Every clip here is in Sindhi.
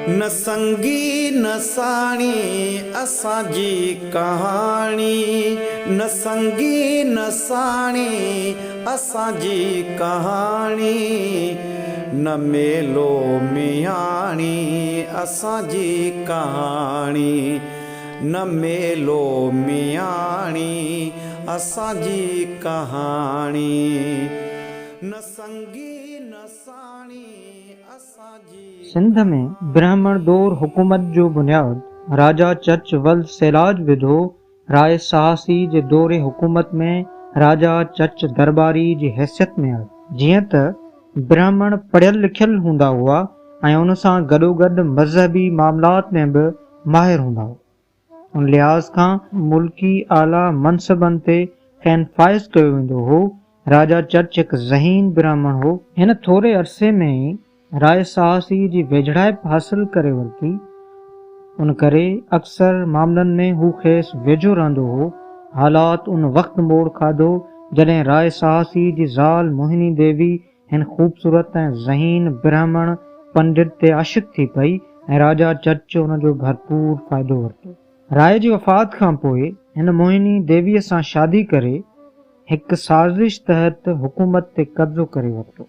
نه سنگي نه ساڻي اسان جي ڪهاڻي نه سنگي نه ساڻي اسان جي ڪهاڻي نه ميلو مياڻي اسان جي ڪهاڻي نه ميلو مياڻي اسان جي ڪهاڻي نه سنگي نه ساڻي اسان جي. سنڌ ۾ برهمڻ دور حڪومت جو بنياد راجا چچ ولد سيلاج وڌو. راء سهاسي جي دور حڪومت ۾ راجا چچ درٻاري جي حيثيت ۾ آيو. جيئن ته برهمڻ پڙهيل لکيل هوندا هئا ۽ ان سان گڏوگڏ مذهبي معاملات ۾ به ماهر هوندا هئا. ان لحاظ کان ملڪي اعليٰ منصبن تي کين فائز ڪيو ويندو هو. راجا چچ هڪ ذهين برهمڻ هو. هن ٿوري عرصي ۾ ئي راء سهاسي جي ويجهڙائپ حاصل ڪري ورتي. ان ڪري اڪثر معاملن ۾ هو کيس ويجهو رهندو هو. حالات ان وقت موڙ کاڌو، جڏهن راء سهاسي جي زال موهني ديوي هن خوبصورت ۽ ذهين برهمڻ پنڊت تي عاشق ٿي پئي ۽ راجا چچ ان جو ڀرپور فائدو ورتو. راء جي وفات کان پوء هن موهني ديويء سان شادي ڪري هڪ سازش تحت حڪومت تي قبضو ڪري ورتو.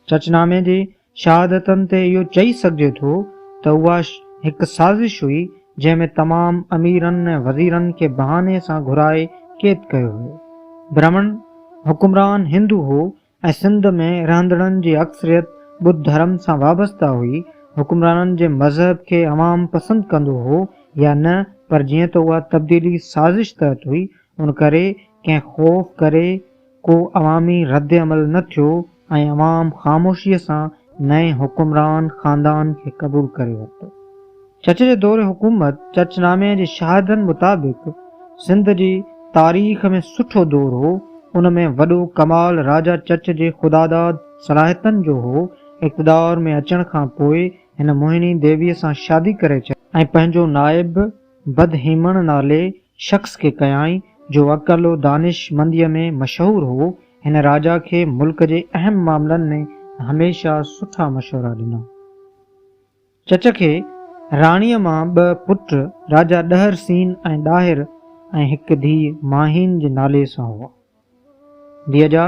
چچنامي جي شهادتن تي اهو چئي سگهجي ٿو ته اها هڪ سازش هئي جنهن ۾ تمام اميرن ۽ وزيرن کي بهاني سان گهرائي قيد ڪيو ويو. برهمڻ حڪمران هندو هو ۽ سنڌ ۾ رهندڙن جي اڪثريت ٻڌ ڌرم سان وابسته هئي، حڪمرانن جي مذهب کي عوام پسند ڪندو هو يا نه پر جيئن ته اها تبديلي سازش تحت هئي ان ڪري ڪنهن خوف ڪري ڪو عوامي رد عمل نه ٿيو ۽ عوام خاموشيء سان نئين حڪمران خاندان کي قبول ڪري ورتو. چچ جي دور حڪومت چچ نامي جي شاهدن مطابق سنڌ جي تاريخ ۾ سٺو دور هو، ان ۾ وڏو ڪمال راجا چچ جي خداداد صلاحيتن جو هو، اقتدار ۾ اچڻ کان پوء هن موهني ديويء سان شادي ڪري ڇڏي ۽ پنهنجو نائب بدهيمڻ نالي شخص کي ڪيائين، جو عقل و دانش منديء ۾ مشهور هو، هن راجا کي ملڪ جي اهم معاملن ۾ هميشه سٺا مشورا ڏنا. چچ کي راڻيء مان ٻه پٽ راجا ڏهر سين ۽ ڏاهر ۽ هڪ ڌيء ماهين جي نالي سان هئا. ڌيء جا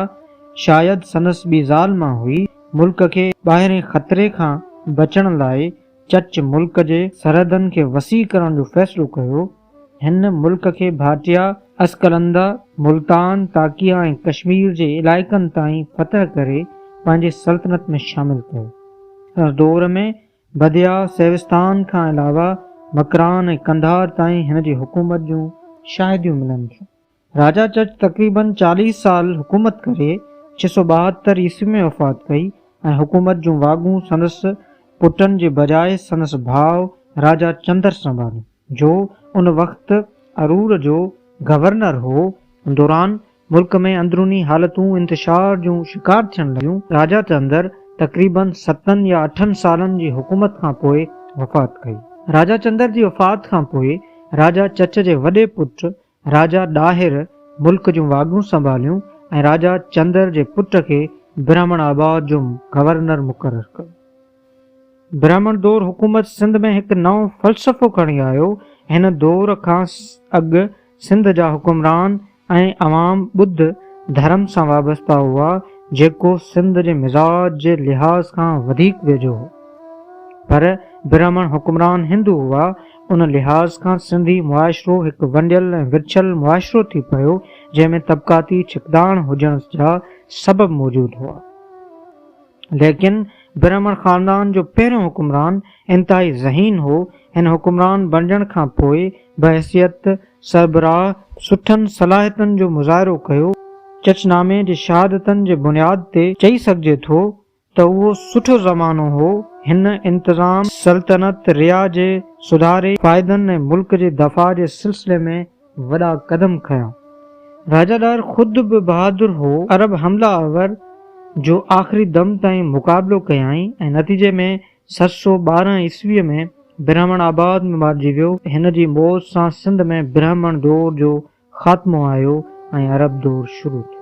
شايد سندس ٻي زال مان هئي. ملڪ کي ٻاهرين خطري کان بچڻ لاء چچ ملڪ جي سرحدن کي وسيع ڪرڻ جو فيصلو ڪيو. هن ملڪ کي ڀاٽيا، اسڪلنده، ملتان، تاڪيا ۽ ڪشمير جي علائقن تائين فتح ڪري پنهنجي سلطنت ۾ شامل ڪيو. سندس دور ۾ بديا، سيوستان کان علاوه مڪران ۽ قنڌار تائين هن جي حڪومت جون شاهديون ملن ٿيون. راجا چچ تقريباً 40 سال حڪومت ڪري 672 عيسوي ۾ وفات ڪئي ۽ حڪومت جون واڳون سندس پٽن جي بجاء سندس ڀاء راجا چندر سنڀاليون، جو ان وقت ارور جو گورنر هو. ان دوران ملڪ ۾ اندروني حالتون انتشار جون شڪار ٿيڻ لڳيون. راجا چندر تقريباً ستن يا اٺن سالن جي حڪومت کان پوء وفات ڪئي. راجا چندر جي وفات کان پوء راجا چچ جي وڏي پٽ راجا ڏاهر ملڪ جون واڳون سنڀاليون ۽ راجا چندر جي پٽ کي برهمڻ آباد جو گورنر مقرر ڪيو. برهمڻ دور حڪومت سنڌ ۾ هڪ نئون فلسفو کڻي آيو. هن دور کان اڳ سنڌ جا حڪمران ۽ عوام ٻڌ ڌرم سان وابسته هئا، جيڪو سنڌ جي مزاج جي لحاظ کان وڌيڪ ويجهو هو. پر برهمڻ حڪمران هندو هئا، ان لحاظ کان سنڌي معاشرو هڪ ونڊيل ۽ ورڇيل معاشرو ٿي پيو، جنهن ۾ طبقاتي ڇڪتاڻ هجڻ جا سبب موجود هئا. ليڪن برهمڻ خاندان جو پهريون حڪمران انتهائي ذهين هو. هن حڪمران بڻجڻ کان پوء بحيثيت سربراهه سٺن صلاحيتن جو مظاهرو ڪيو. چچنامي جي شهادتن جي بنياد تي چئي سگهجي ٿو ته اهو سٺو زمانو هو. هن انتظام سلطنت ريا جي سڌاري، فائدن ۽ ملڪ جي دفاع جي سلسلي ۾ وڏا قدم کنيا. راجا ڏاهر خود به بهادر هو. عرب حمله آور جو آخري دم تائين مقابلو ڪيائين ۽ نتيجي ۾ 712 عيسويء ۾ برهمڻ آباد ۾ مارجي ويو. هن جي موت سان سنڌ ۾ برهمڻ دور جو خاتمو آيو ۽ عرب دور شروع ٿيو.